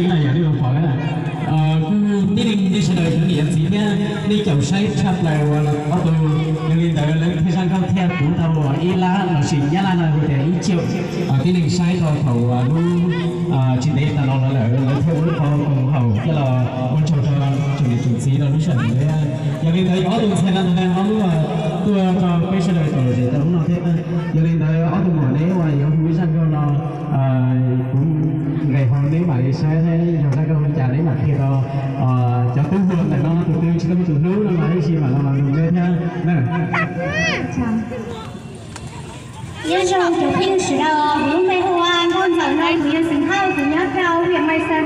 no yog nej pom na. Kuv tib neeg nej sawv daws cov niam txiv thiab nej caum saib tshaj plaws uas ob tug, yog li ntawd lawv thiaj zaj nkauj thiaj puv tau ib lab lossis nyab laj no hu tias ib triệu. Tib neeg saib rau thaum uas lub tsis ntev tas los lawm lawv thiaj ua lub qhov koom haum coj los ua tsaug rau tsoom niam tsoom txiv rau lub sij hawm ntawd. Yog li ntawd ob tug ntxhais no ntag ob lub tuaj rau peb sawv daws tau zem rau lub no thiab. Yog li ntawd ob tug muam neb uas yuav hu ib zaj nkauj no kuv nqes hauv neb mam li saib thiab yog zaj nkauj hu li cas neb mam qhia rau cov tub hluas ntawm no tus twg tsis tau muaj tus hlub no los ib si mam los nug neb thiab na. Nyob zoo cov phooj ywg sawv daws, kuv lub npe hu ua Nkauj Ntxawm no, kuv yog Xeem Hawj, kuv nyob rau huyện Mai Sơn,